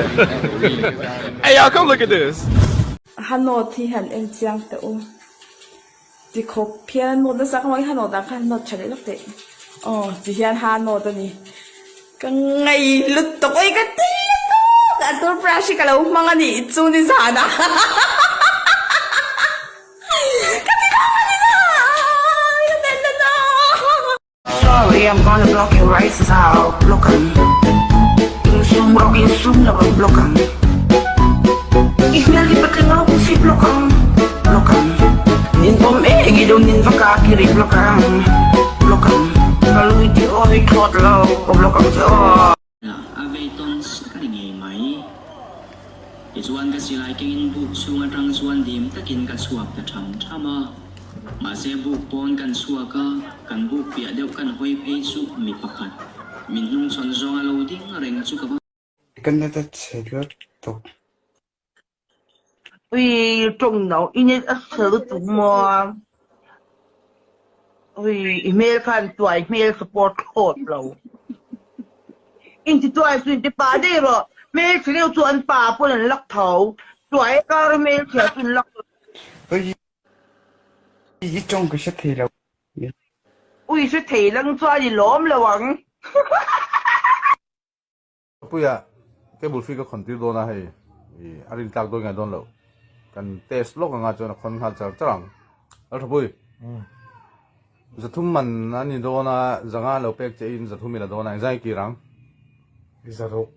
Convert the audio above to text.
Hey y'all come look at this. Hanawt hi han en chiang teh u. Tikhawp hian an nawt nasa ka hmu a, i hanawt ah khan nawt tha leh lawk teh. Aw ti hian ha nawt a ni. Ka ngei lutuk oi ka ti lutuk a toothbrush hi ka lo hmang a nih chu ni zan ah. Ka ti khawp a ni na ka ten ta ta. Sorry I'm gonna block you right now block ang Insum rawk insum lo ang block ang I hmel hi patling rawk si block ang block ang Nin awm e eng i lo nin vak a kiri block ang block ang Ka lui ti awi thlawt lo ka block ang che aw. A vei tawn sek a ni ngei mai. Tichuan ka silai kengin buk chhung atang chuan dim takin ka chhuak ta tham tham a. Mahse buk pawn kan chhuak a, kan buk piah deuh kan hawi phei chu mi pakhat min hnungchhawn zawng a lo ding reng chu ka va Ka nata chhe lutuk. Ui tawng no i net a chhe lutuk maw. Ui i hmel khan tuai hmel support thlawt lo. Inti tuai chu inti pa daih rawh. Hmelchhe deuh chu an pa pawn an lak tho. Tuai kar hmelchhia chu an lak lo. Ui i tawng ka hre thei lo. Ui hre thei lang chuan i lawm lo ang. Puia cable free ka khawn tir dawn a hei i a rin tlak dawn ngai dawn loh kan test lawk anga chuan a khawn nghal char char ang Lalthapui zathum man a ni dawn a zanga lo pek che in zathum i la dawn a engzai kir ang Zaruk.